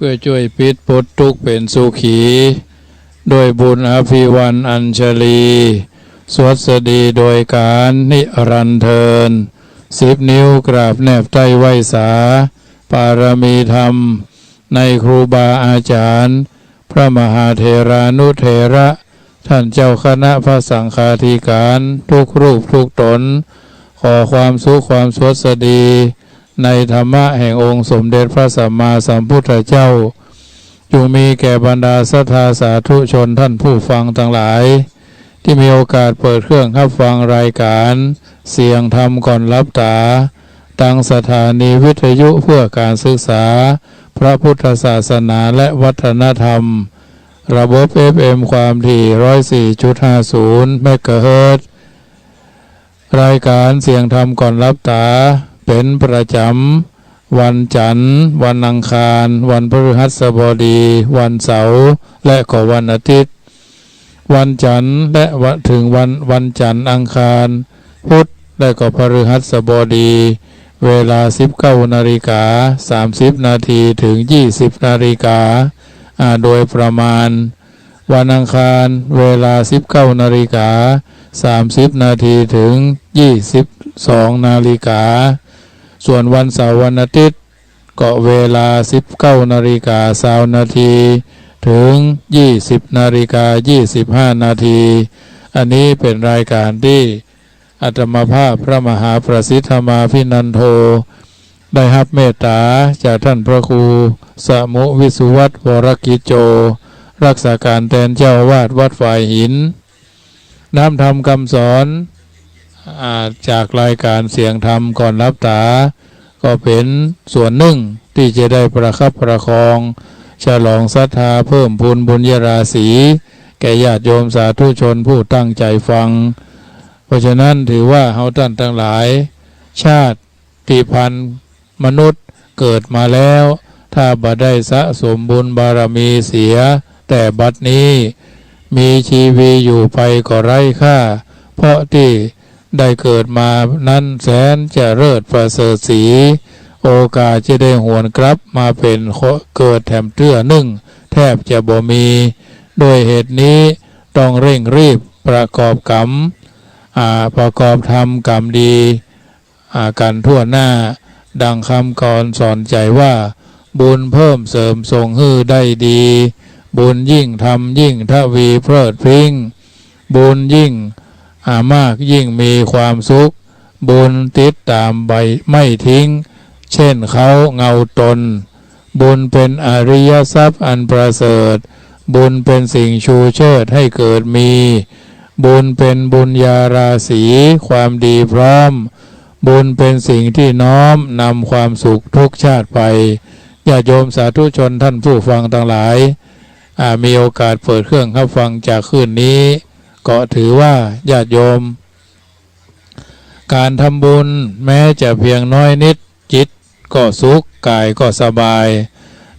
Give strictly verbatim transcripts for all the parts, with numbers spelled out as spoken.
ช่วย ช่วยปิดปลดตุ๊กข์เป๋นสุขี ด้วยบุญอภิวาทอัญชลี สวัสดีโดยการนิรันดร์เทอญ สิบนิ้วกราบแนบใต้ไหว้สา ปารมีธรรม ในครูบาอาจารย์ พระมหาเถรานุเถระ ท่านเจ้าคณะพระสังฆาธิการ ทุกรูปทุกต๋น ขอความสุขความสวัสดี ในธรรมะแห่งองค์สมเด็จพระสัมมาสัมพุทธเจ้า จงมีแก่บรรดาศรัทธาสาธุชนท่านผู้ฟังตังหลาย ตี้มีโอกาสเปิดเครื่องฮับฟังรายการเสียงธรรมก่อนหลับต๋า ตางสถานีวิทยุเพื่อการศึกษาพระพุทธศาสนาและวัฒนธรรม ระบบ เอฟเอ็ม ความถี่ ร้อยสี่จุดห้าศูนย์ เมกะเฮิรตซ์ รายการเสียงธรรมก่อนหลับต๋า เป๋นประจ๋ำวันจันทร์ วันอังคาร วันพฤหัสบดี วันเสาร์ และก็วันอาทิตย์ วันจันทร์และวัน ถึงวัน วันจันทร์ อังคาร พุธ และก็พฤหัสบดี เวลา สิบเก้านาฬิกา สามสิบนาที ถึง ยี่สิบนาฬิกา อ่า โดยประมาณ วันอังคาร เวลา สิบเก้านาฬิกา สามสิบนาที ถึง ยี่สิบสองนาฬิกา ส่วนวันเสาร์วันอาทิตย์ ก็เวลา สิบเก้านาฬิกา ซาวนาที ถึง ยี่สิบนาฬิกา ยี่สิบห้านาที อันนี้เป๋นรายการตี้อาตมาภาพพระมหาประสิทธมาภินันโท ได้ฮับเมตต๋าจากท่านพระครูสมุวิสุวัฒน์ วรกิจโจ รักษาการแตนเจ้าอาวาสวัดฝายหิน นำธรรมกำสอน อ่า จากรายการเสียงธรรมก่อนหลับต๋า ก็เป๋นส่วนนึ่งตี้จะได้ประคับประคอง ฉลองศรัทธาเพิ่มพูนบุญญาราศี แก่ญาติโยมสาธุชนผู้ตั้งใจ๋ฟัง เพราะฉะนั้นถือว่าเฮาต้านตังหลาย ชาติพันธุ์มนุษย์เกิดมาแล้ว ถ้าบ่ได้สะสมบุญบารมีเสียแต่บัดนี้ มีชีวีอยู่ไปก็ไร้ค่า เพราะตี้ได้เกิดมานั้นแสนจะเลิศประเสริฐศรี โอกาสจะได้หวนกลับมาเป๋นคนเกิดแถมเตื้อนึ่งแทบจะบ่มี ด้วยเหตุนี้ต้องเร่งรีบประกอบกรรม อ่า ประกอบทำกรรมดี อ่า กั๋นทั่วหน้า ดังกำกรอนสอนใจ๋ว่า บุญเพิ่มเสริมส่งหื้อได้ดี บุญยิ่งทำยิ่งทวีเพลิดพลิ้ง บุญยิ่ง อ่า มากยิ่งมีความสุข บุญติดต๋ามไปไม่ทิ้ง เช่นเคล้าเงาตน บุญเป๋นอริยทรัพย์อันประเสริฐ บุญเป๋นสิ่งชูเชิดให้เกิดมี บุญเป๋นบุญญาราศี ความดีพร้อม บุญเป๋นสิ่งที่น้อมนำความสุขทุกชาติไป ญาติโยมสาธุชนท่านผู้ฟังตังหลาย อ่า มีโอกาสเปิดเครื่องฮับฟังจากคืนนี้ ก็ถือว่าญาติโยม ก๋านทำบุญแม้จะเพียงน้อยนิด จิตก็สุข ก๋ายก็สบาย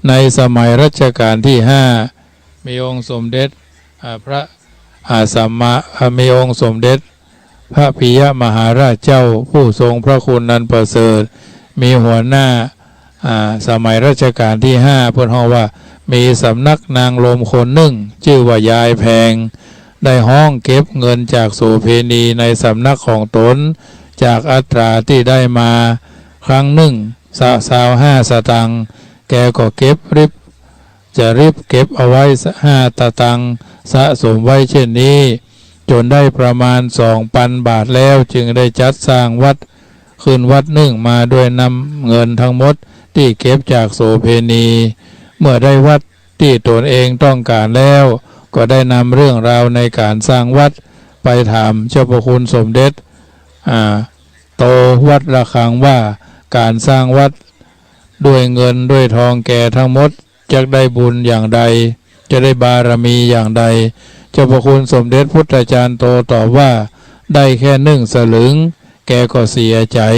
ในสมัยรัชกาลตี้ห้า มีองค์สมเด็จ อ่า พระ อ่า สัมมา อ่า มีองค์สมเด็จพระปิยมหาราชเจ้าผู้ทรงพระคุณอันประเสริฐ มีหัวหน้า อ่า สมัยรัชกาลตี้ห้า เปิ้นฮ้องว่า มีสำนักนางลมคนนึ่ง จื้อว่ายายแพง ได้ฮ้องเก็บเงินจากโสเภณีในสำนักของต๋น จากอัตราตี้ได้มาครั้งนึ่ง ซาวห้าสตางค์ แกก็เก็บริบ จะริบเก็บเอาไว้ห้าสตางค์ สะสมไว้เช่นนี้ จ๋นได้ประมาณสองปันบาทแล้ว จึงได้จัดสร้างวัด ขึ้นวัดนึ่งมาด้วยนำเงินทั้งหมดตี้เก็บจากโสเภณี เมื่อได้วัดตี้ต๋นเองต้องก๋านแล้ว ก็ได้นำเรื่องราวในก๋านสร้างวัดไปถามเจ้าพระคุณสมเด็จ อ่า โตวัดระฆังว่า ก๋านสร้างวัดด้วยเงินด้วยทองแก่ทั้งหมด จักได้บุญอย่างใด จะได้บารมีอย่างใด เจ้าพระคุณสมเด็จพุทธจารย์โตตอบว่า ได้แค่นึ่งสลึง แกก็เสียใจ๋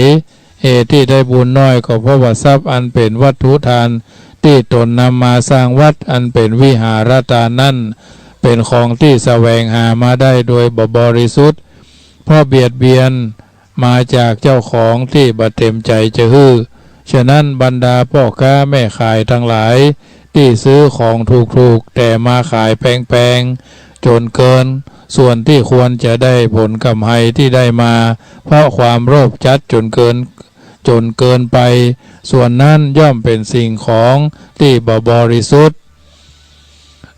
เหตุตี้ได้บุญน้อยก็เพราะว่าทรัพย์อันเป๋นวัตถุทานตี้ต๋นนำมาสร้างวัดอันเป๋นวิหารทานนั้น เป๋นของตี้แสวงหามาได้โดยบ่บริสุทธิ์ เพราะเบียดเบียน มาจากเจ้าของตี้บ่เต๋มใจ๋จะหื้อ ฉะนั้นบรรดาป้อก๊าแม่ขายตังหลาย ตี้ซื้อของถูกๆ แต่มาขายแปงๆ จ๋นเกิน ส่วนตี้ควรจะได้ผลก๋ำไรตี้ได้มา เพราะความโลภจัดจ๋นเกิน จ๋นเกินไป ส่วนนั้นย่อมเป๋นสิ่งของตี้บ่บริสุทธิ์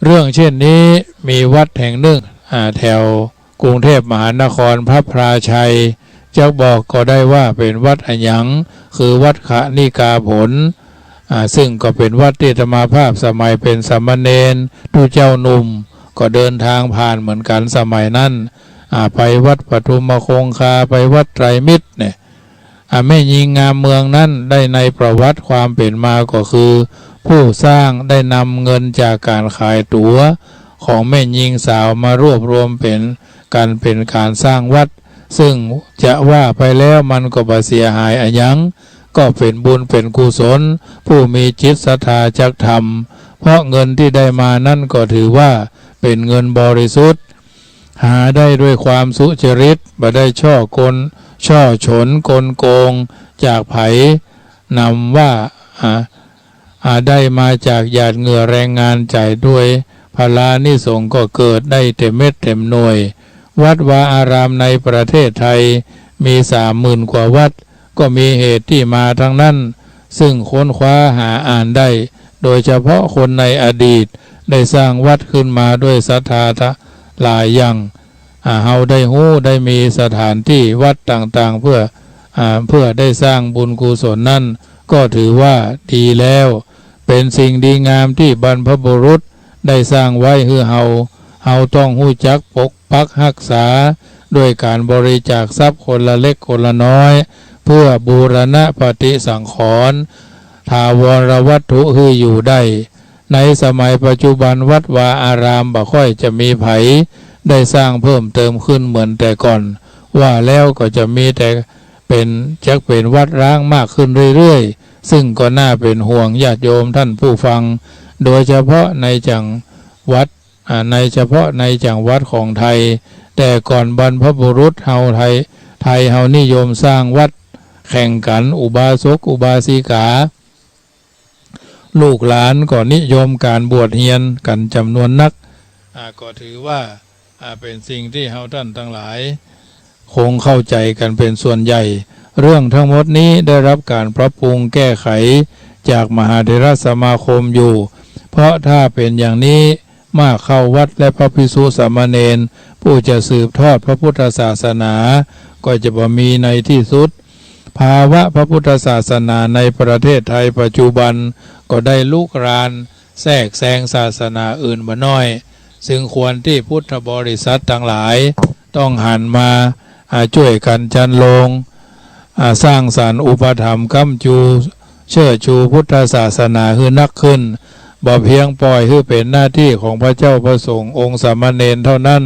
เรื่องเช่นนี้มีวัดแห่งนึ่ง อ่า แถวกรุงเทพมหานคร พระพลาชัย จักบอกก็ได้ว่าเป๋นวัดอะหยัง คือวัดขณิกาผล อ่า ซึ่งก็เป๋นวัดตี้อาตมาภาพสมัยเป๋นสามเณร ตุ๊เจ้าหนุ่ม ก็เดินทางผ่านเหมือนกั๋นสมัยนั้น อ่า ไปวัดปทุมคงคา ไปวัดไตรมิตรเนี่ย อ่า แม่ญิงงามเมืองนั้นได้ในประวัติความเป๋นมาก็คือ ผู้สร้างได้นำเงินจากก๋านขายตั๋วของแม่ญิงสาวมารวบรวมเป๋นกั๋นเป๋นก๋านสร้างวัด ซึ่งจะว่าไปแล้วมันก็บ่เสียหายอะหยัง ก็เป๋นบุญเป๋นกุศล ผู้มีจิตศรัทธาจักทำ เพราะเงินตี้ได้มานั้นก็ถือว่าเป๋นเงินบริสุทธิ์ หาได้ด้วยความสุจริต บ่ได้ฉ้อกล ฉ้อฉลกลโกงจากใผ นำว่า อ่า อ่า ได้มาจากหยาดเหงื่อแรงงาน จ่ายด้วยพลานิสงส์ก็เกิดได้เต๋มเม็ดเต๋มหน่วย วัดวาอารามในประเทศไทยมีสามหมื่นกว่าวัด ก็มีเหตุตี้มาทั้งนั้น ซึ่งค้นคว้าหาอ่านได้ โดยเฉพาะคนในอดีตได้สร้างวัดขึ้นมาด้วยศรัทธาหลายอย่าง อ่า เฮาได้ฮู้ได้มีสถานตี้วัดต่างๆ เพื่อ อ่า เพื่อได้สร้างบุญกุศลนั้น ก็ถือว่าดีแล้ว เป๋นสิ่งดีงามตี้บรรพบุรุษได้สร้างไว้หื้อเฮา เฮาต้องฮู้จักปกปักฮักษา ด้วยก๋านบริจาคทรัพย์คนละเล็กคนละน้อย เพื่อบูรณะปฏิสังขรณ์ ถาวรวัตถุหื้ออยู่ได้ ในสมัยปัจจุบันวัดวาอารามบ่ค่อยจะมีใผได้สร้างเพิ่มเติมขึ้นเหมือนแต่ก่อน ว่าแล้วก็จะมีแต่เป๋น จักเป๋นวัดร้างมากขึ้นเรื่อยๆ ซึ่งก็น่าเป๋นห่วงญาติโยมท่านผู้ฟัง โดยเฉพาะในจังหวัด อ่า ในเฉพาะในจังหวัดของไทย แต่ก่อนบรรพบุรุษเฮาไทย ไทยเฮานิยมสร้างวัดแข่งกั๋น อุบาสกอุบาสิกา ลูกหลานก็นิยมก๋านบวชเฮียนกั๋นจ๋ำนวนนัก อ่า ก็ถือว่า อ่า เป๋นสิ่งตี้เฮาต้านตังหลาย คงเข้าใจ๋กั๋นเป๋นส่วนใหญ่ เรื่องทั้งหมดนี้ได้รับก๋านปรับปรุงแก้ไขจากมหาเถรสมาคมอยู่ เพราะถ้าเป๋นอย่างนี้ มากเข้าวัดและพระภิกษุสามเณรผู้จะสืบทอดพระพุทธศาสนา ก็จะบ่มีในตี้สุด ภาวะพระพุทธศาสนาในประเทศไทยปัจจุบันก็ได้ลุกรานแทรกแซงศาสนาอื่นบ่น้อย ซึ่งควรตี้พุทธบริษัทตังหลายต้องหันมา อ่า จ้วยกั๋นจันโลง อ่า สร้างสรรค์อุปถัมภ์ก๊ำจู เชิดชูพุทธศาสนาหื้อนักขึ้น บ่เพียงป่อยหื้อเป๋นหน้าตี้ของพระเจ้าพระสงฆ์องค์สามเณรเท่านั้น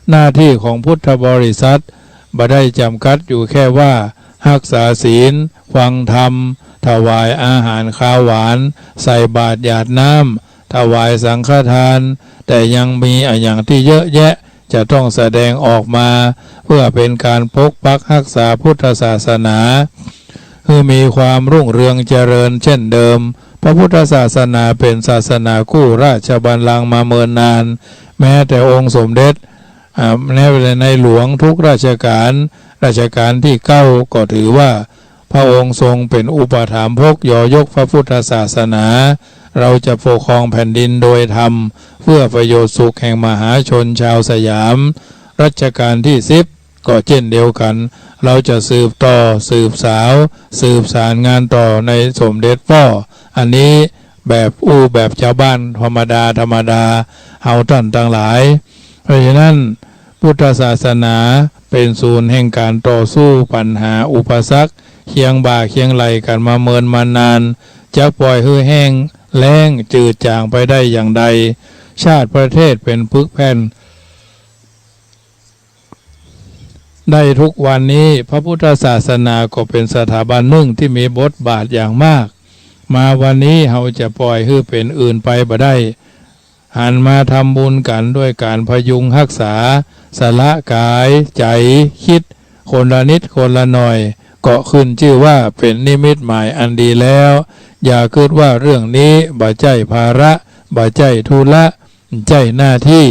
หน้าตี้ของพุทธบริษัทบ่ได้จ๋ำกัดอยู่แค่ว่าฮักษาศีล ฟังธรรม ถวายอาหารคาวหวาน ใส่บาตรหยาดน้ำ ถวายสังฆทาน แต่ยังมีอะหยังตี้เยอะแยะ จะต้องแสดงออกมา เพื่อเป๋นก๋านปกปักฮักษาพุทธศาสนา หื้อมีความรุ่งเรืองเจริญเช่นเดิม พระพุทธศาสนาเป๋นศาสนากู้ราชบัลลังก์มาเมินนาน แม้แต่องค์สมเด็จ อ่า แม้แต่ในหลวงทุกรัชกาล รัชกาลตี้เก้าก็ถือว่า พระองค์ทรงเป๋นอุปถัมภกยอยกพระพุทธศาสนา เราจะปกครองแผ่นดินโดยธรรม เพื่อประโยชน์สุขแห่งมหาชนชาวสยาม รัชกาลตี้สิบก็เช่นเดียวกั๋น เราจะสืบต่อ สืบสาว สืบสารงานต่อในสมเด็จป้อ อันนี้แบบอู้แบบจาวบ้านธรรมดาธรรมดา เฮาต้านตังหลาย เพราะฉะนั้น พุทธศาสนาเป๋นศูนย์แห่งก๋านต่อสู้ปัญหาอุปสรรค เคียงบ่าเคียงไหล่กั๋นมาเมินมานาน จะป่อยหื้อแห้งแล้งจืดจ๋างไปได้อย่างใด ชาติประเทศเป๋นปึกแผ่น ได้ทุกวันนี้ พระพุทธศาสนาก็เป๋นสถาบันนึ่งตี้มีบทบาทอย่างมาก มาวันนี้เฮาจะป่อยหื้อเป๋นอื่นไปบ่ได้ หันมาทำบุญกั๋นด้วยก๋านพยุงฮักษา สละก๋าย ใจ๋ กึ๊ด คนละนิดคนละหน่อย ก็ขึ้นจื้อว่าเป๋นนิมิตหมายอันดีแล้ว อย่ากึ๊ดว่าเรื่องนี้บ่ใจ้ภาระ บ่ใจ้ธุระ ใจ้หน้าตี้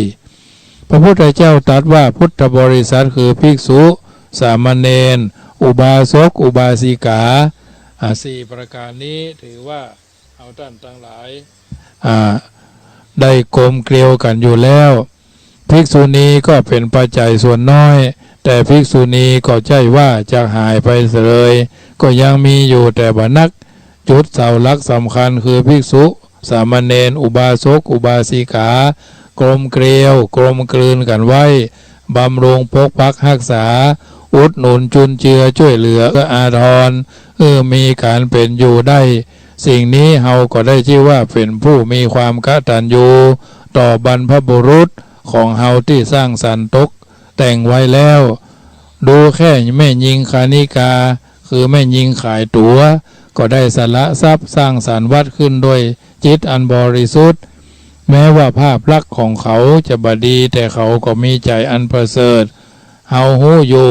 พระพุทธเจ้าตรัสว่าพุทธบริษัทคือภิกษุ สามเณร อุบาสก อุบาสิกา อ่า สี่ประการนี้ถือว่าเฮาต้านตังหลาย อ่า ได้กลมเกลียวกั๋นอยู่แล้ว ภิกษุณีก็เป๋นปัจจัยส่วนน้อย แต่ภิกษุณีก็ใจ้ว่าจะหายไปเสียเลย ก็ยังมีอยู่แต่บ่นัก จุดเสาหลักสำคัญคือภิกษุ สามเณร อุบาสก อุบาสิกา กลมเกลียว กลมกลืนกั๋นไว้ บำรุงปกปักฮักษา อุดหนุนจุนเจือจ้วยเหลือเอื้ออาทร เออ มีก๋านเป๋นอยู่ได้ สิ่งนี้เฮาก็ได้จื้อว่าเป๋นผู้มีความกตัญญูต่อบรรพบุรุษของเฮาตี้สร้างสรรค์ตกแต่งไว้แล้ว ดูแค่แม่ญิงคณิกา คือแม่ญิงขายตั๋ว ก็ได้สละทรัพย์สร้างสรรค์วัดขึ้นด้วยจิตอันบริสุทธิ์ แม้ว่าภาพลักษณ์ของเขาจะบ่ดี แต่เขาก็มีใจ๋อันประเสริฐ เฮาฮู้อยู่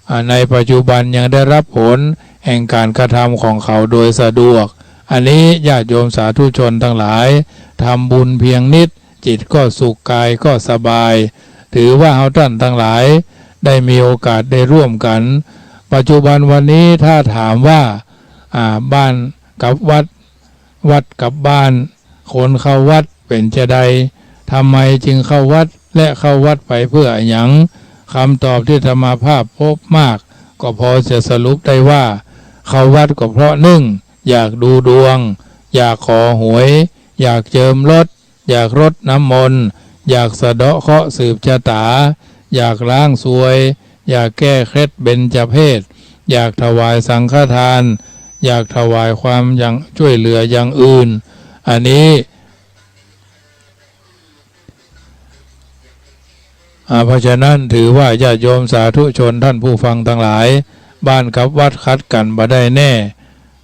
อ่า ในปัจจุบันยังได้รับผลแห่งก๋านกระทำของเขาโดยสะดวก อันนี้ญาติโยมสาธุชนตังหลาย ทำบุญเพียงนิด จิตก็สุข ก๋ายก็สบาย ถือว่าเฮาต้านตังหลายได้มีโอกาสได้ร่วมกั๋น ปัจจุบันวันนี้ถ้าถามว่า อ่า บ้านกับวัด วัดกับบ้าน คนเข้าวัดเป๋นจาใด ทำไมจึงเข้าวัด และเข้าวัดไปเพื่ออะหยัง กำตอบตี้อาตมาภาพพบมาก ก็พอจะสรุปได้ว่า เข้าวัดก็เพราะนึ่ง อยากดูดวง อยากขอหวย อยากเจิมรถ อยากรดน้ำมนต์ อยากสะเดาะเคราะห์สืบชะต๋า อยากล้างซวย อยากแก้เคล็ดเบญจเพส อยากถวายสังฆทาน อยากถวายความอย่างจ้วยเหลืออย่างอื่น อันนี้ อ่า เพราะฉะนั้นถือว่าญาติโยมสาธุชนท่านผู้ฟังตังหลาย บ้านกับวัดขัดกั๋นบ่ได้แน่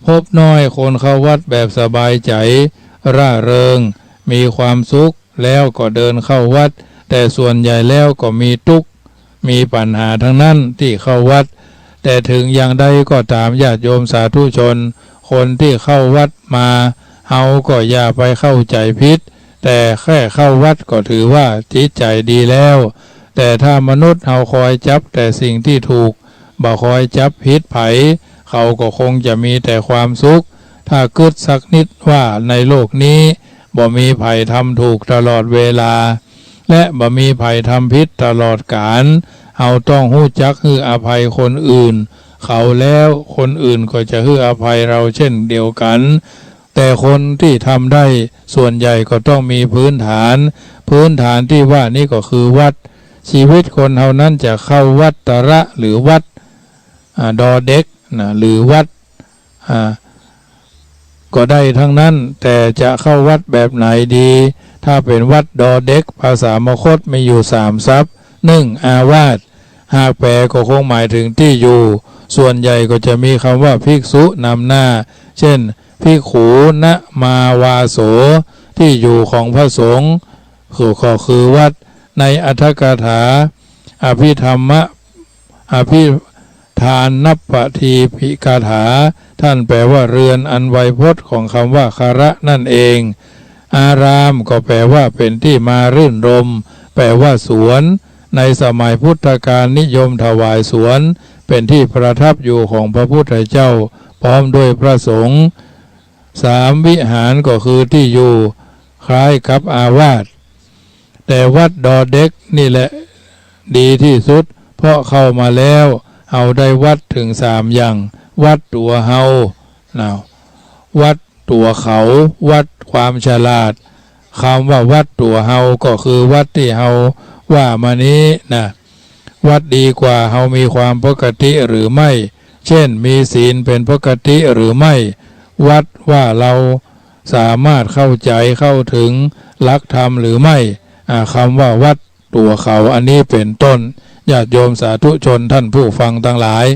พบน้อยคนเข้าวัดแบบสบายใจ๋ ร่าเริง มีความสุข แล้วก็เดินเข้าวัด แต่ส่วนใหญ่แล้วก็มีตุ๊กข์ มีปัญหาตังนั้นตี้เข้าวัด แต่เถิงอย่างใดก็ต๋ามญาติโยมสาธุชน คนตี้เข้าวัดมา เฮาก็อย่าไปเข้าใจ๋ผิด แต่แค่เข้าวัดก็ถือว่าจิตใจ๋ดีแล้ว แต่ถ้ามนุษย์เฮาคอยจับแต่สิ่งตี้ถูก บ่คอยจับผิดใผ เขาก็คงจะมีแต่ความสุข ถ้ากึ๊ดสักนิดว่าในโลกนี้บ่มีใผทำถูกตลอดเวลา และบ่มีใผทำผิดตลอดกาล เฮาต้องฮู้จักหื้ออภัยคนอื่นเขา แล้วคนอื่นก็จะหื้ออภัยเฮาเช่นเดียวกั๋น แต่คนตี้ทำได้ส่วนใหญ่ก็ต้องมีพื้นฐาน พื้นฐานตี้ว่านี้ก็คือวัด ชีวิตคนเฮานั้นจะเข้าวัดตระหรือวัด อ่า ดอเด็กนะ หรือวัด อ่า ก็ได้ตังนั้น แต่จะเข้าวัดแบบไหนดี ถ้าเป๋นวัดดอเด็ก ภาษามคธมีอยู่สามศัพท์ นึ่ง อาวาส หากแปลก็คงหมายเถิงตี้อยู่ ส่วนใหญ่ก็จะมีกำว่าภิกษุนำหน้า เช่น ภิกขูนมาวาโส ตี้อยู่ของพระสงฆ์ ก็คือวัด ในอรรถกถา อภิธรรมะ อภิธานนปฏีปิกถา ต้านแปลว่าเรือนอันไวยพจน์ของกำว่าคระนั่นเอง อารามก็แปลว่าเป๋นตี้มารื่นรมย์ แปลว่าสวน ในสมัยพุทธกาลนิยมถวายสวน เป๋นตี้ประทับอยู่ของพระพุทธเจ้า พร้อมด้วยพระสงฆ์ สาม วิหารก็คือตี้อยู่ คล้ายกับอาวาส แต่วัดดอเด็กนี่แหละดีตี้สุด เพราะเข้ามาแล้วเฮาได้วัดเถิงสามอย่าง วัดตั๋วเฮา นะ วัดตั๋วเขา วัดความฉลาด กำว่าวัดตั๋วเฮาก็คือวัดตี้เฮาว่ามานี้นะ วัดดีกว่าเฮามีความปกติหรือไม่ เช่น มีศีลเป๋นปกติหรือไม่ วัดว่าเฮาสามารถเข้าใจ๋เข้าเถิงหลักธรรมหรือไม่ อ่า กำว่าวัดตั๋วเขา อันนี้เป๋นต้น ญาติโยมสาธุชนท่านผู้ฟังตังหลาย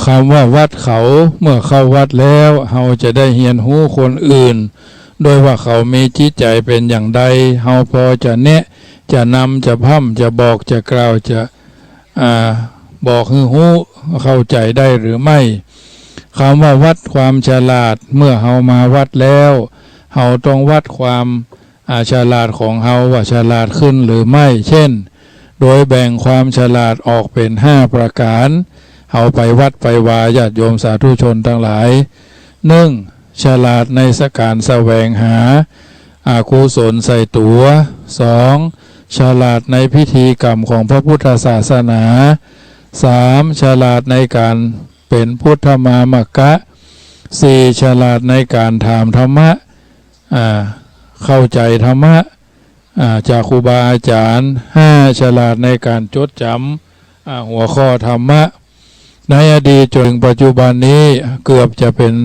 กำว่าวัดเขา เมื่อเข้าวัดแล้ว เฮาจะได้เฮียนฮู้คนอื่น ด้วยว่าเขามีจิตใจ๋เป๋นอย่างใด เฮาปอจะแนะ จะนำ จะพร่ำ จะบอก จะกล่าว จะ อ่า บอกหื้อฮู้ เข้าใจ๋ได้หรือไม่ กำว่าวัดความฉลาด เมื่อเฮามาวัดแล้ว เฮาต้องวัดความ อ่า ฉลาดของเฮาว่าฉลาดขึ้นหรือไม่ เช่น โดยแบ่งความฉลาดออกเป๋นห้าประก๋าน เฮาไปวัดไปวา ญาติโยมสาธุชนตังหลาย นึ่ง ฉลาดในการแสวงหา อากุศลใส่ตั๋ว สอง ฉลาดในพิธีกรรมของพระพุทธศาสนา สาม ฉลาดในการเป๋นพุทธมามกะ สี่ ฉลาดในการถามธรรมะ อ่า เข้าใจ๋ธรรมะ อ่า จากครูบาอาจ๋ารย์ ห้า ฉลาดในการจดจ๋ำ อ่า หัวข้อธรรมะ ในอดีตจนถึงปัจจุบันนี้ เกือบจะเป๋น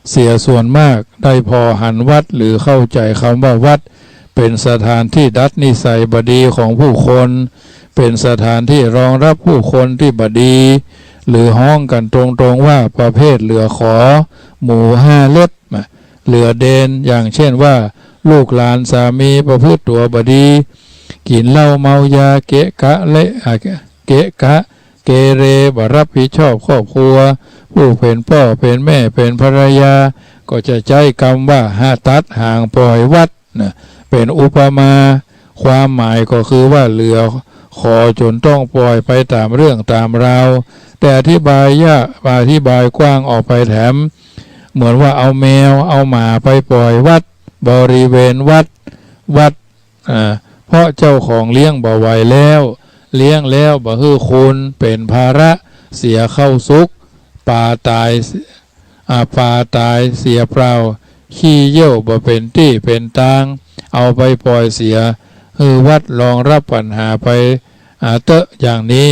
เสียส่วนมาก ได้ผ่อหันวัดหรือเข้าใจ๋กำว่าวัด เป๋นสถานตี้ดัดนิสัยบ่ดีของผู้คน เป๋นสถานตี้รองรับผู้คนตี้บ่ดี หรือฮ้องกั๋นตรงๆ ว่าประเภทเหลือขอ หมูห้าเล็บ เหลือเดน อย่างเช่นว่า ลูกหลานสามีประพฤติตั๋วบ่ดี กิ๋นเหล้าเมายา เกะกะเละ อ่า เกะกะเกเร บ่รับผิดชอบครอบครัว ผู้เป๋นป้อเป๋นแม่เป๋นภรรยา ก็จะใจ๊กำว่า หาตัดหางป่อยวัด นะ เป๋นอุปมา ความหมายก็คือว่าเหลือขอจ๋นต้องป่อยไปต๋ามเรื่องต๋ามราว แต่อธิบายยาก อธิบายกว้างออกไปแถม เหมือนว่าเอาแมวเอาหมาไปป่อยวัด บริเวณวัด วัด อ่า เพราะเจ้าของเลี้ยงบ่ไหวแล้ว เลี้ยงแล้วบ่หื้อคุณ เป๋นภาระ เสียข้าวสุก ป๋าต๋าย อ่า ป๋าต๋ายเสียเปล่า ขี้เยี่ยวบ่เป๋นตี้เป๋นตาง เอาไปป่อยเสีย หื้อวัดรองรับปัญหาไป อ่า เต๊อะ อย่างนี้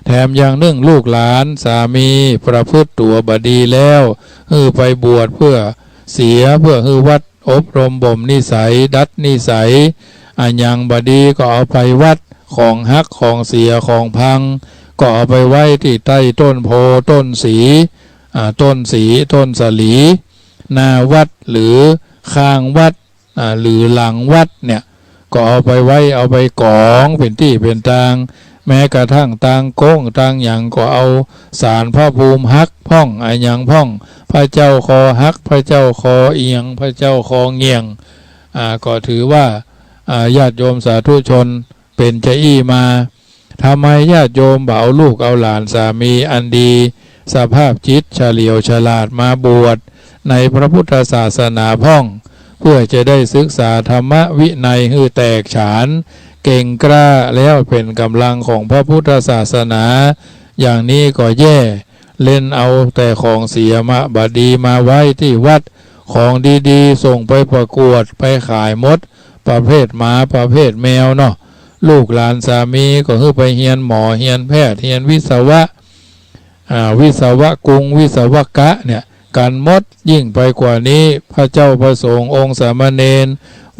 แถมอย่างนึ่ง ลูกหลานสามีประพฤติตั๋วบ่ดีแล้ว หื้อไปบวชเปื้อเสีย เปื้อหื้อวัดอบรมบ่มนิสัย ดัดนิสัย อะหยังบ่ดีก็เอาไปวัด ของหัก ของเสีย ของพัง ก็เอาไปไว้ตี้ใต้ต้นโพธิ์ต้นสี อ่า ต้นสี ต้นสาลี หน้าวัดหรือข้างวัด อ่า หรือหลังวัดเนี่ย ก็เอาไปไว้ เอาไปก๋องเป๋นตี้เป๋นตาง แม้กระทั่งตางโก๊งตางหยังก็เอาศาลพระภูมิหักพ่อง อะหยังพ่อง พระเจ้าคอหัก พระเจ้าคอเอียง พระเจ้าคอเหงี่ยง อ่า ก็ถือว่า อ่า ญาติโยมสาธุชนเป๋นจาอี้มา ทำไมญาติโยมบ่เอาลูกเอาหลานสามีอันดี สภาพจิตเฉลียวฉลาดมาบวชในพระพุทธศาสนาพ่อง เพื่อจะได้ศึกษาธรรมวินัยหื้อแตกฉาน เก่งกล้าแล้วเป๋นก๋ำลังของพระพุทธศาสนา อย่างนี้ก็แย่ เล่นเอาแต่ของเสียมาบ่ดีมาไว้ตี้วัด ของดีๆ ส่งไปประกวดไปขายหมด ประเภทหมาประเภทแมวเนาะ ลูกหลานสามีก็หื้อไปเฮียนหมอ เฮียนแพทย์ เฮียนวิศวะ อ่า วิศวะกุง วิศวกะเนี่ย กั๋นหมด ยิ่งไปกว่านี้ พระเจ้าพระสงฆ์องค์สามเณร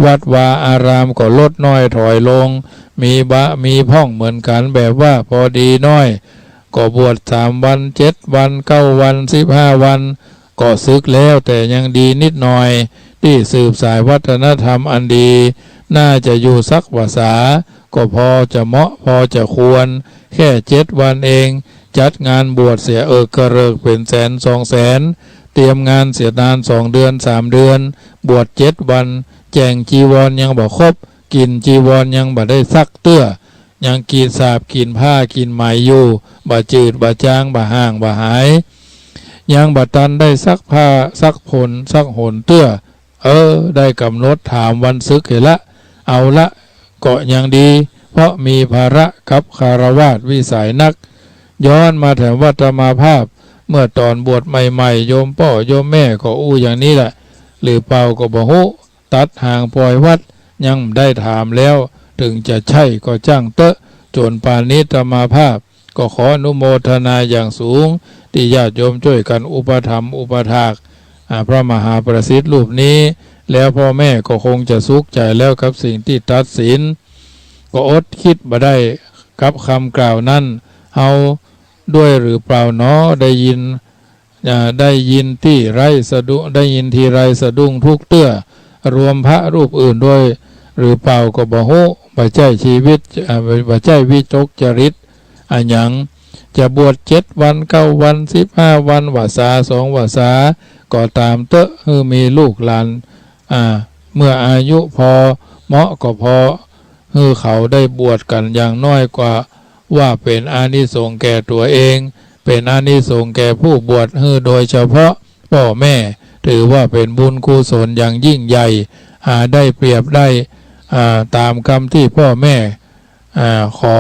วัดวาอารามก็ลดน้อยถอยลง มีบะ มีพ่องเหมือนกั๋น แบบว่าพอดีน้อย ก็บวชสามวัน เจ็ดวัน เก้าวัน สิบห้าวัน ก็สึกแล้ว แต่ยังดีนิดหน่อย ตี้สืบสายวัฒนธรรมอันดี น่าจะอยู่สักพรรษา ก็พอจะเหมาะ พอจะควร แค่เจ็ดวันเอง จัดงานบวชเสียเอิกกระเริกเป๋นแสนสองแสน เตรียมงานเสียนานสองเดือนสามเดือน บวชเจ็ดวัน แจ่งจีวรยังบ่ครบ กิ่นจีวรยังบ่ได้ซักเตื้อ ยังกิ่นสาบ กิ่นผ้า กิ่นไหมอยู่ บ่จืด บ่จาง บ่ห่าง บ่หาย ยังบ่ตันได้ซักผ้า ซักผล ซักหนเตื้อ เออ ได้ก๋ำหนดถามวันสึกเหียละ เอาละ ก็ยังดี เพราะมีภาระกับฆราวาสวิสัยนัก ย้อนมาแถมว่าอาตมาภาพ เมื่อต๋อนบวชใหม่ๆ โยมป้อโยมแม่ก็อู้อย่างนี้แหละ หรือเปล่าก็บ่ฮู้ ตัดหางป่อยวัด ยังบ่ได้ถามแล้ว เถิงจะใช่ก็จ้างเต๊อะ จ๋นป่านนี้อาตมาภาพ ก็ขออนุโมทนาอย่างสูง ตี้ญาติโยมจ้วยกั๋นอุปถัมภ์อุปถาก อ่า พระมหาประสิทธิ์รูปนี้ แล้วพ่อแม่ก็คงจะสุขใจ๋แล้วกับสิ่งตี้ตัดสิน ก็อดกึ๊ดบ่ได้กับกำกล่าวนั้น เฮา ด้วยหรือเปล่าหนอ ได้ยิน อ่า ได้ยินตี้ไรสะดุ้ง ได้ยินทีไรสะดุ้งทุกเตื้อ รวมพระรูปอื่นด้วยหรือเปล่าก็บ่ฮู้ บ่ใจ้ชีวิต อ่า บ่ใจ้วิตกจริตอะหยัง จะบวชเจ็ดวัน เก้าวัน สิบห้าวัน วาสาสองวาสา ก็ต๋ามเต๊อะ หื้อมีลูกหลาน อ่า เมื่ออายุพอเหมาะก็พอ หื้อเขาได้บวชกั๋น อย่างน้อยก็ว่าเป๋นอานิสงส์แก่ตั๋วเอง เป๋นอานิสงส์แก่ผู้บวช หื้อโดยเฉพาะป้อแม่ ถือว่าเป๋นบุญกุศลอย่างยิ่งใหญ่ หาได้เปรียบได้ อ่า ต๋ามกำตี้ป้อแม่ อ่า ขอ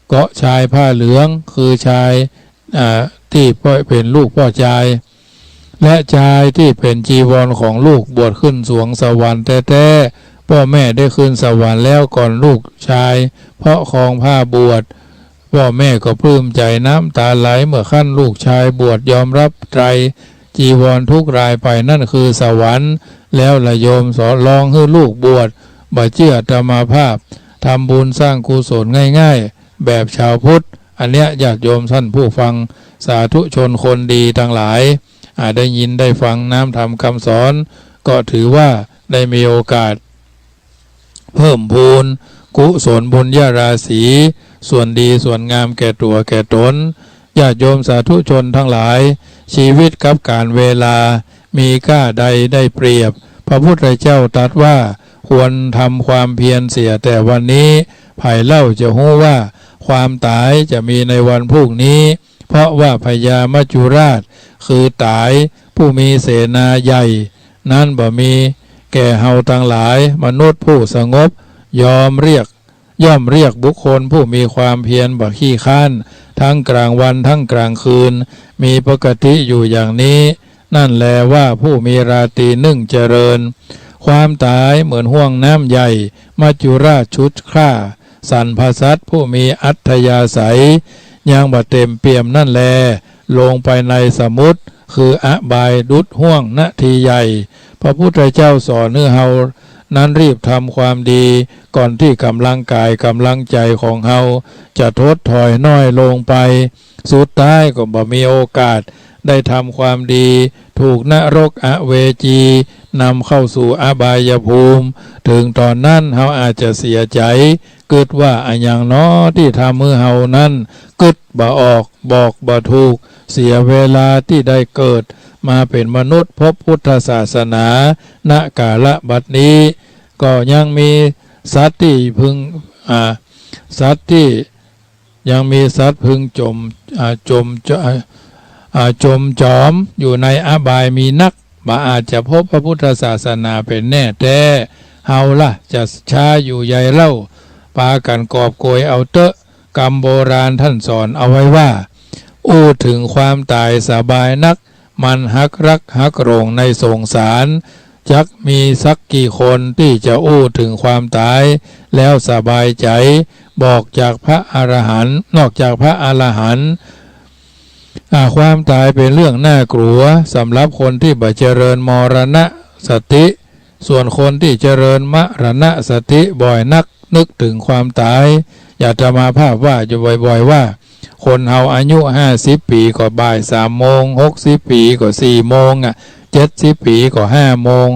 เกาะชายผ้าเหลือง คือชาย อ่า ตี้ป้อ เป๋นลูกป้อจาย และจายตี้เป๋นจีวรของลูก บวชขึ้นสวงสวรรค์แต๊ๆ ป้อแม่ได้ขึ้นสวรรค์แล้วก่อนลูกจาย เพราะครองผ้าบวช ป้อแม่ก็ปลื้มใจ๋น้ำต๋าไหล เมื่อครั้นลูกจายบวชยอมรับไตร จีวรทุกรายไป นั่นคือสวรรค์ แล้วละโยม สอนลองหื้อลูกบวช บ่เจื้ออาตมาภาพ ทำบุญสร้างกุศลง่ายๆ แบบชาวพุทธ อันเนี้ยญาติโยมท่านผู้ฟัง สาธุชนคนดีตังหลาย อ่า ได้ยินได้ฟังน้ำธรรมคำสอน ก็ถือว่าได้มีโอกาส เพิ่มพูนกุศลบุญญาราศี ส่วนดีส่วนงามแก่ตั๋วแก่ตน ญาติโยมสาธุชนทั้งหลาย ชีวิตกับก๋าลเวลามีก้าใดได้เปรียบ พระพุทธเจ้าตรัสว่า ควรทำความเพียรเสียแต่วันนี้ ใผเล่าจะฮู้ว่าความต๋ายจะมีในวันพรุ่งนี้ เพราะว่าพญามัจจุราช คือต๋าย ผู้มีเสนาใหญ่ นั้นบ่มีแก่เฮาตังหลาย มนุษย์ผู้สงบ ยอมเรียก ย่อมเรียกบุคคลผู้มีความเพียรบ่ขี้คร้าน ทั้งกลางวันทั้งกลางคืน มีปกติอยู่อย่างนี้ นั่นแลว่าผู้มีราตรีนึ่งเจริญ ความต๋ายเหมือนห้วงน้ำใหญ่ มัจจุราชชุดคร่า สรรพสัตว์ผู้มีอัธยาศัย ยังบ่เต็มเปี่ยมนั่นแล ลงไปในสมุทร คืออบายดุจห้วงนาทีใหญ่ พระพุทธเจ้าสอนหื้อเฮานั้นรีบทำความดี ก่อนตี้ก๋ำลังกายก๋ำลังใจ๋ของเฮาจะถดถอยน้อยลงไป สุดท้ายก็บ่มีโอกาสได้ทำความดี ถูกนรกอเวจีนำเข้าสู่อบายภูมิ ถึงต๋อนนั้นเฮาอาจจะเสียใจ๋ กึ๊ดว่าอะหยังหนอตี้ทำหื้อเฮานั้นกึ๊ดบ่ออก บอกบ่ถูก เสียเวลาตี้ได้เกิดมาเป๋นมนุษย์ พบพุทธศาสนา ณ กาละบัดนี้ ก็ยังมีสัตว์ตี้พึง อ่า สัตว์ตี้ ยังมีสัตว์พึงจม อ่า จม อ่า อ่า จมจอมอยู่ในอบายมีนัก บ่อาจจะพบพระพุทธศาสนาเป๋นแน่แต๊ เฮาละจะช้าอยู่ใยเล่า ปากั๋นกอบโกยเอาเต๊อะ กำโบราณต้านสอนเอาไว้ว่า อู้เถิงความต๋ายสบายนัก มันฮักรักฮักหลงในสงสาร จักมีสักกี่คนตี้จะอู้เถิงความต๋ายแล้วสบายใจ๋ บอกจากพระอรหันต์ นอกจากพระอรหันต์ อ่า ความต๋ายเป๋นเรื่องน่ากลัวสำหรับคนตี้บ่เจริญมรณสติ ส่วนคนตี้เจริญมรณสติบ่อยนัก นึกเถิงความต๋าย อาตมาภาพว่าอยู่บ่อยๆ ว่า คนเฮาอายุห้าสิบปี๋ก็บ่ายสามโมง หกสิบปี๋ก็สี่โมงอะ เจ็ดสิบปี๋ก็ห้าโมง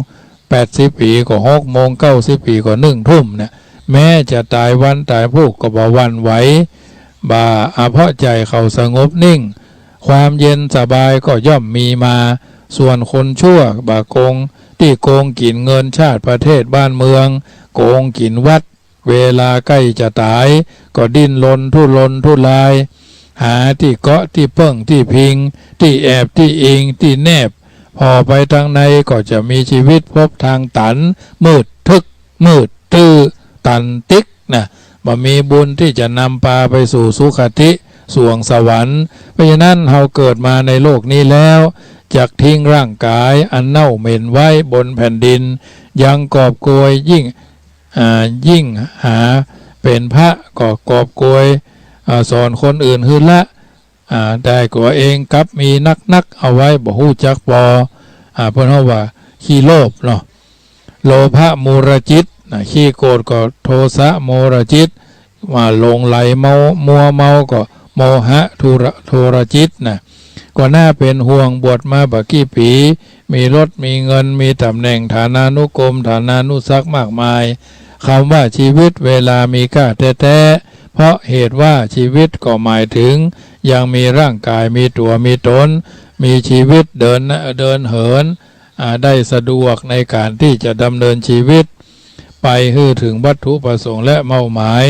แปดสิบปี๋ก็หกโมง เก้าสิบปี๋ก็นึ่งทุ่มเนี่ย แม้จะต๋ายวันต๋ายพูกก็บ่หวั่นไหว บ่า อ่า เพราะใจ๋เขาสงบนิ่ง ความเย็นสบายก็ย่อมมีมา ส่วนคนชั่วบ่าโกง ตี้โกงกิ๋นเงินชาติประเทศบ้านเมือง โกงกิ๋นวัด เวลาใก้จะต๋าย ก็ดิ้นรนทุรนทุราย หาตี้เกาะตี้เปิ้งตี้พิง ตี้แอบตี้อิงตี้แนบ ผ่อไปตางในก็จะมีชีวิตพบตางตัน มืดทึบ มืดตื้อ ตันติ๊กนะ บ่มีบุญตี้จะนำปาไปสู่สุคติ สวงสวรรค์ เพราะฉะนั้นเฮาเกิดมาในโลกนี้แล้ว จักทิ้งร่างก๋ายอันเน่าเหม็นไว้บนแผ่นดิน ยังกอบโกยยิ่ง อ่า ยิ่งหาเป๋นพระก็กอบโกย อ่า สอนคนอื่นหื้อละ อ่า แต่ตั๋วเองกลับมีนักๆ เอาไว้บ่ฮู้จักปอ อ่า เปิ้นฮ้องว่าขี้โลภเนาะ โลภะมูลจิตนะ ขี้โกรธก็โทสะมูลจิต ว่าหลงใหลเมา มัวเมาก็ โมหะทุระ ทุรจิตนะ ก็น่าเป๋นห่วง บวชมาบ่ากี้ปี๋ มีรถ มีเงิน มีต๋ำแหน่ง ฐานานุกรม ฐานานุศักดิ์มากมาย กำว่าชีวิตเวลามีก้าแต๊ๆ เพราะเหตุว่าชีวิตก็หมายถึงยังมีร่างก๋าย มีตั๋ว มีต๋น มีชีวิต เดิน เดินเหิน อ่า ได้สะดวกในก๋านตี้จะดำเนินชีวิต ไปหื้อเถิงวัตถุประสงค์และเป้าหมาย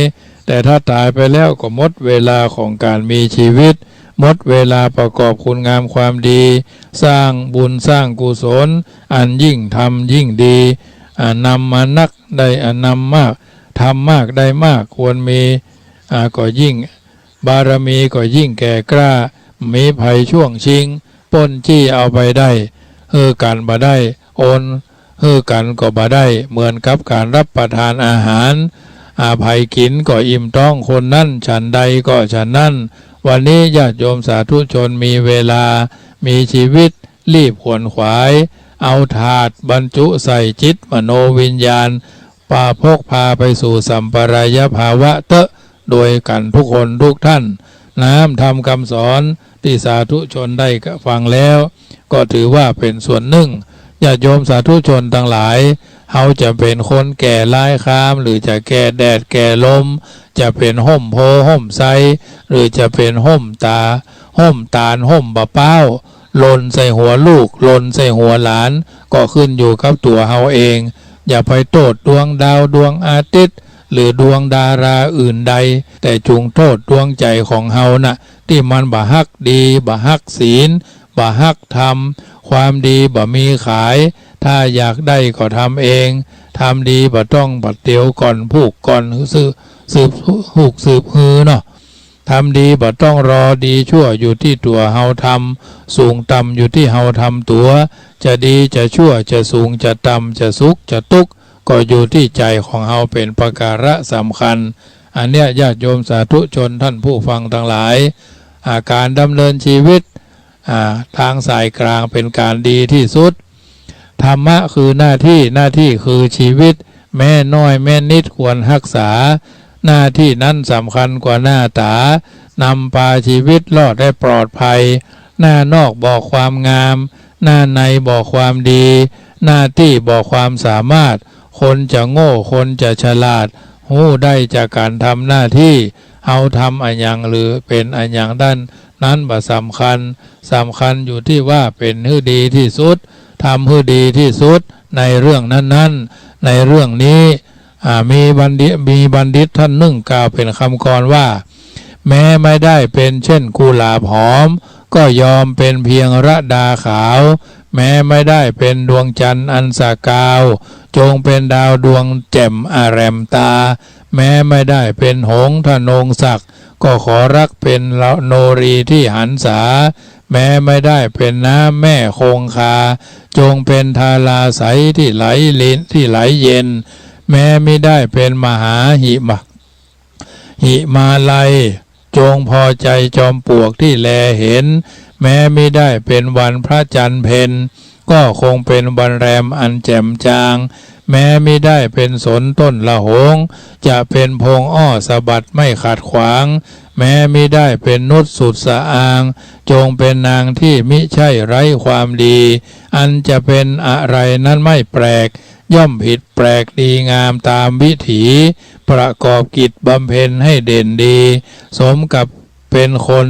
แต่ถ้าต๋ายไปแล้วก็หมดเวลาของก๋านมีชีวิต หมดเวลาประกอบคุณงามความดี สร้างบุญสร้างกุศล อันยิ่งทำยิ่งดี อ่า นำมานักได้ อ่า นำมาก ทำมากได้มาก ควรมี อ่า ก็ยิ่ง บารมีก็ยิ่งแก่กล้า มีใผช่วงชิง ป้นจี้เอาไปได้ หื้อกั๋นบ่ได้ โอนหื้อกั๋นก็บ่ได้ เหมือนกับก๋านรับประทานอาหาร อ่า ใผกิ๋นก็อิ่มต๊องคนนั้น ฉันใดก็ฉันนั้น วันนี้ญาติโยมสาธุชนมีเวลา มีชีวิต รีบขวนขวาย เอาถาดบรรจุใส่จิตมโนวิญญาณ ปาพกพาไปสู่สัมปรายภาวะเต๊อะ โดยกั๋นทุกคนทุกท่าน น้ำธรรมกำสอนตี้สาธุชนได้ฟังแล้ว ก็ถือว่าเป๋นส่วนนึ่ง ญาติโยมสาธุชนตังหลาย เฮาจะเป๋นคนแก่ลายคราม หรือจะแก่แดดแก่ลม จะเป๋นฮ่มโพธิ์ฮ่มไทร หรือจะเป๋นฮ่มต๋า ฮ่มต๋าล ฮ่มบ่าป๊าว หล่นใส่หัวลูก หล่นใส่หัวหลาน ก็ขึ้นอยู่กับตั๋วเฮาเอง อย่าไปโต้ษดวงดาวดวงอาทิตย์ หรือดวงดาราอื่นใด แต่จุ่งโต้ษดวงใจ๋ของเฮาน่ะ ตี้มันบ่ฮักดี บ่ฮักศีล บ่ฮักธรรม ความดีบ่มีขาย ถ้าอยากได้ก็ทำเอง ทำดีบ่ต้องบัดเดี๋ยวก่อน ผูกก่อน สืบ สืบ ผูกสืบหื้อเนาะ ทำดีบ่ต้องรอ ดีชั่วอยู่ตี้ตั๋วเฮาทำ สูงต่ำอยู่ตี้เฮาทำตั๋ว จะดีจะชั่ว จะสูงจะต่ำ จะสุขจะตุ๊กข์ ก็อยู่ตี้ใจ๋ของเฮาเป๋นปการะสำคัญ อันเนี้ยญาติโยมสาธุชนท่านผู้ฟังตังหลาย อ่า ก๋านดำเนินชีวิต อ่า ตางสายกลางเป๋นก๋านดีตี้สุด ธรรมะคือหน้าตี้ หน้าตี้คือชีวิต แม้น้อยแม้นิดควรฮักษา หน้าตี้นั้นสำคัญกว่าหน้าต๋า นำปาชีวิตรอดได้ปลอดภัย หน้านอกบอกความงาม หน้าในบอกความดี หน้าตี้บอกความสามารถ คนจะโง่ คนจะฉลาด ฮู้ได้จากก๋านทำหน้าตี้ เฮาทำอะหยังหรือเป๋นอะหยังด้าน นั้นบ่สำคัญ สำคัญอยู่ตี้ว่าเป๋นหื้อดีตี้สุด ทำหื้อดีตี้สุดในเรื่องนั้นๆ ในเรื่องนี้ อ่า มีบัณฑิต มีบัณฑิตท่านนึ่งกล่าวเป๋นกำกลอนว่า แม้ไม่ได้เป็นเช่นกุหลาบหอม ก็ยอมเป็นเพียงระดาขาว แม้ไม่ได้เป็นดวงจันทร์อันสกาว จงเป็นดาวดวงแจ่มอแหลมตา แม้ไม่ได้เป็นหงส์ธนงศักดิ์ ก็ขอรักเป็นโนรีที่หันษา แม้ไม่ได้เป็นน้ำแม่คงคา จงเป็นทาราใสที่ไหลลิน ที่ไหลเย็น แม้มิได้เป็นมหาหิมะ หิมาลัย จงพอใจจอมปลวกที่แลเห็น แม้มิได้เป็นวันพระจันทร์เพ็ญ ก็คงเป็นวันแรมอันแจ่มจาง แม้มิได้เป็นสนต้นละหง จะเป็นพงอ้อสะบัดไม่ขัดขวาง แม้มิได้เป็นนุชสุดสะอาง จงเป็นนางที่มิใช่ไร้ความดี อันจะเป็นอะไรนั้นไม่แปลก ย่อมผิดแปลกดีงามตามวิถี ประกอบกิจบำเพ็ญให้เด่นดี สมกับเป็นคน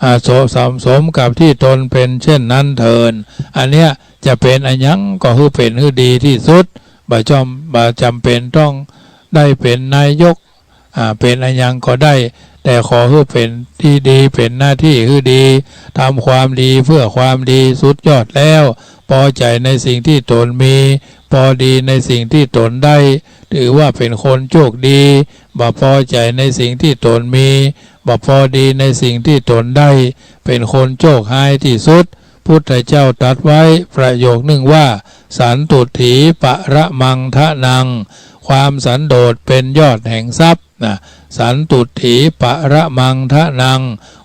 อ่า สม สม สมกับที่ตนเป็นเช่นนั้นเทิน อันเนี้ยจะเป๋นอะหยังก็หื้อเป๋นหื้อดีตี้สุด บ่จอม บ่จ๋ำเป๋นต้องได้เป๋นนายก อ่า เป๋นอะหยังก็ได้ แต่ขอหื้อเป๋นตี้ดี เป๋นหน้าตี้หื้อดี ทำความดีเพื่อความดี สุดยอดแล้ว พอใจ๋ในสิ่งที่ตนมี พอดีในสิ่งที่ตนได้ ถือว่าเป๋นคนโชคดี บ่พอใจ๋ในสิ่งที่ตนมี บ่พอดีในสิ่งที่ตนได้ เป๋นคนโชคฮ้ายตี้สุด พุทธเจ้าตรัสไว้ประโยคนึ่งว่า สันตุฏฐีปรมังธนัง ความสันโดษเป๋นยอดแห่งทรัพย์นะ สันตุฏฐีปรมังธนัง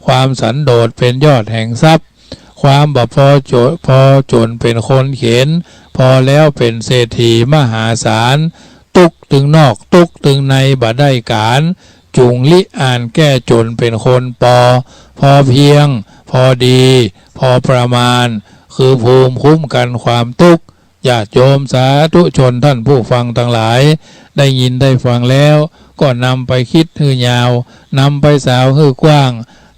ความสันโดษเป๋นยอดแห่งทรัพย์ ความบ่พอโจ พอจนเป๋นคนเข็ญ พอแล้วเป๋นเศรษฐีมหาศาล ตุ๊กตึงนอกตุ๊กตึงในบ่ได้ก๋าน จุ่งลิอ่านแก้จ๋นเป๋นคนปอ พอเพียง พอดี พอประมาณ คือภูมิคุ้มกันความตุ๊กข์ ญาติโยมสาธุชนท่านผู้ฟังตังหลาย ได้ยินได้ฟังแล้ว ก็นำไปกึ๊ดหื้อยาว นำไปสาวหื้อกว้าง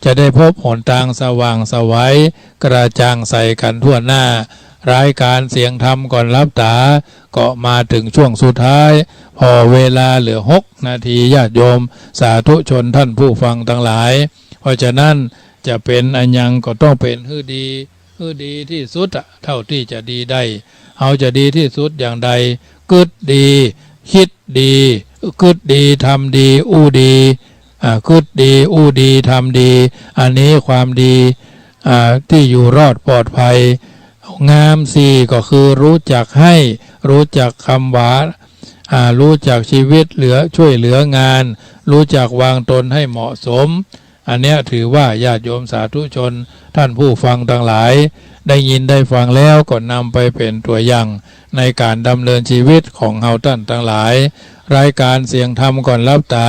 จะได้พบหนตางสว่างไสว กระจ่างใสกั๋นทั่วหน้า รายก๋านเสียงธรรมก่อนหลับต๋า ก็มาเถิงช่วงสุดท้าย ผ่อเวลาเหลือหกนาที ญาติโยมสาธุชนท่านผู้ฟังตังหลาย เพราะฉะนั้นจะเป๋นอะหยังก็ต้องเป๋นหื้อดี หื้อดีตี้สุดอะ เต้าตี้จะดีได้ เฮาจะดีตี้สุดอย่างใด กึ๊ดดี กึ๊ดดี กึ๊ดดี ทำดี อู้ดี อ่า กึ๊ดดี อู้ดี ทำดี อันนี้ความดี อ่า ตี้อยู่รอดปลอดภัย งามสี่ก็คือรู้จักหื้อ รู้จักกำหวา อ่า รู้จักชีวิตเหลือ ช่วยเหลืองาน รู้จักวางตนให้เหมาะสม อันเนี้ยถือว่าญาติโยมสาธุชนท่านผู้ฟังตังหลาย ได้ยินได้ฟังแล้วก็นำไปเป๋นตั๋วอย่างในก๋านดำเนินชีวิตของเฮาต้านตังหลาย รายก๋านเสียงธรรมก่อนหลับต๋า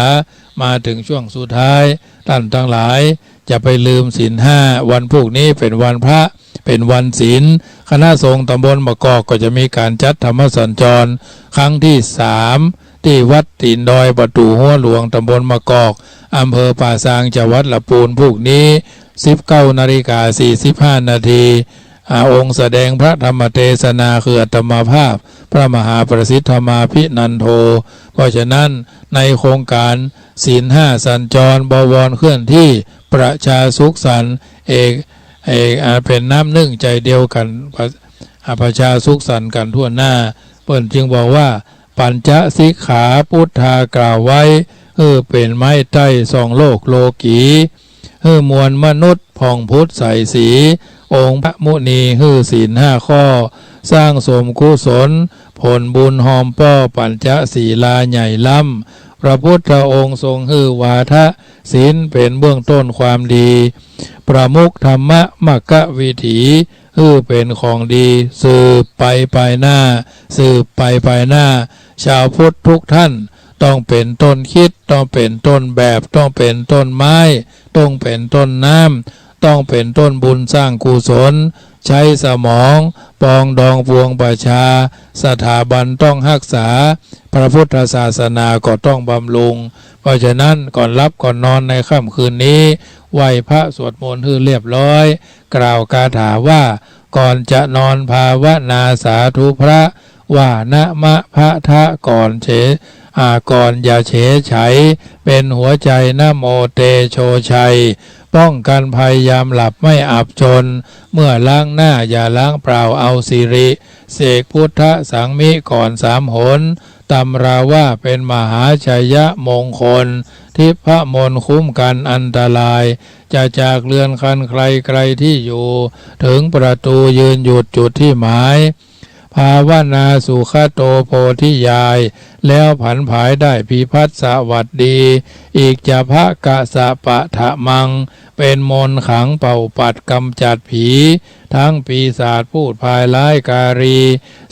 มาเถิงช่วงสุดท้าย ต้านตังหลายจะไปลืมศีลห้า วันพูกนี้เป๋นวันพระ เป๋นวันศีล คณะสงฆ์ตำบลมะกอกก็จะมีก๋านจัดธรรมสัญจรครั้งตี้สาม ตี้วัดตี๋นดอยประตู๋ฮัวหลวง ตำบลมะกอก อำเภอป่าซาง จังหวัดละปูน พูกนี้ สิบเก้านาฬิกาสี่สิบห้านาที อ่า องค์แสดงพระธรรมเตสนาคืออาตมาภาพ พระมหาประสิทธมาภินันโท เพราะฉะนั้นในโครงก๋านศีลห้าสัญจร บวรเคลื่อนที่ ประชาสุขสันต์ เอก เอก อ่า เป๋นน้ำนึ่งใจ๋เดียวกั๋น ประ อ่า ประชาสุขสันต์กั๋นทั่วหน้า เปิ้นจึงบอกว่า ปัญจสิกขาปุทธากล่าวไว้ หื้อเป๋นไม้ใต้ส่องโลกโลกี หื้อมวลมนุษย์ผ่องผุดใสสี องค์พระมุนีหื้อศีลห้าข้อ สร้างสมกุศลผลบุญฮอมป้อปัญจศีลาใหญ่ล้ำ พระพุทธองค์ทรงหื้อวาทะศีลเป๋นเบื้องต้นความดี ประมุขธรรมะมรรควิถี หื้อเป๋นของดีสืบไปภายหน้า สืบไปภายหน้า ชาวพุทธทุกท่านต้องเป๋นต้นคิด ต้องเป๋นต้นแบบ ต้องเป๋นต้นไม้ ต้องเป๋นต้นน้ำ ต้องเป๋นต้นบุญสร้างกุศล ใช้สมองปรองดองปวงประชา สถาบันต้องฮักษา พระพุทธศาสนาก็ต้องบำรุง เพราะฉะนั้นก่อนหลับก่อนนอนในค่ำคืนนี้ ไหว้พระสวดมนต์หื้อเรียบร้อย กล่าวคาถาว่า ก่อนจะนอนภาวนาสาธุพระ ว่านะมะพะทะก่อนเฉ อ่า ก่อนอย่าเฉยไฉ เป๋นหัวใจ๋นะโมเตโชชัย ป้องกันภัยยามหลับไม่อับจน เมื่อล้างหน้าอย่าล้างเปล่าเอาสิริ เสกพุทธสังมิก่อนสามหน ตำราว่าเป๋นมหาชัยมงคล ทิพมนต์คุ้มกันอันตราย จะจากเรือนคันใครไกลที่อยู่ เถิงประตูยืนหยุดจุดที่หมาย ภาวนาสุขโตโพธิญาณ แล้วผันผายได้พิพัฒน์สวัสดี อิจฉภะกะสะปะทะมัง เป๋นมนต์ขังเป่าปัดกำจัดผี ทั้งปีศาจพูดพายร้ายการี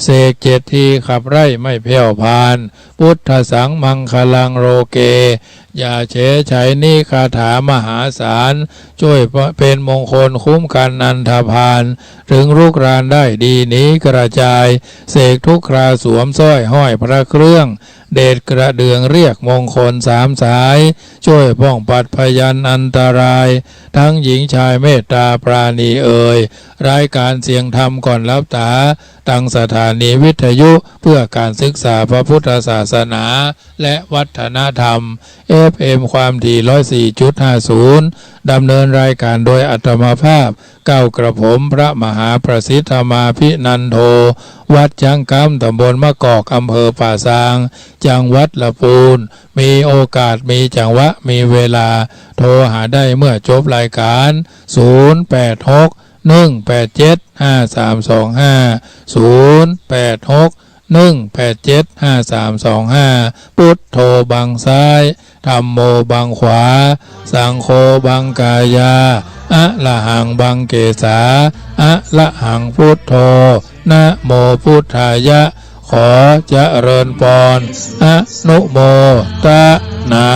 เสกเจ็ดทีขับไล่ไม่แผ่วพาน พุทธัสสังมังคลังโลเก อย่าเฉยไฉ นี้คาถามหาศาล จ้วยเป๋นมงคลคุ้มกันอันธพาล เถิงรุกรานได้ดีหนีกระจาย เสกทุกคราสวมสร้อยห้อยพระเครื่อง เดชกระเดื่องเรียกมงคลสามสาย จ้วยป้องปัดพยันอันตราย ทั้งหญิงชายเมตตาปราณีเอ่ย รายการเสียงธรรมก่อนหลับต๋า ตังสถานีวิทยุเพื่อการศึกษาพระพุทธศาสนาและวัฒนธรรม เอฟเอ็ม ความถี่ ร้อยสี่จุดห้าศูนย์ ดำเนินรายการโดยอาตมาภาพ เก้ากระผมพระมหาประสิทธมาภินันโท วัดช้างกำ ตำบลมะกอก อำเภอป่าซาง จังหวัดละปูน มีโอกาส มีจังหวะ มีเวลา โทรหาได้เมื่อจบรายการ ศูนย์แปดหก หนึ่งแปดเจ็ด ห้าสามสองห้า ศูนย์แปดหก หนึ่งแปดเจ็ด ห้าสามสองห้า พุทโธบังซ้าย ธัมโมบังขวา สังโฆบังกายา อะระหังบังเกสา อะระหังพุทโธ นะโมพุทธายะ ขอเจริญปอน อนุโมทนา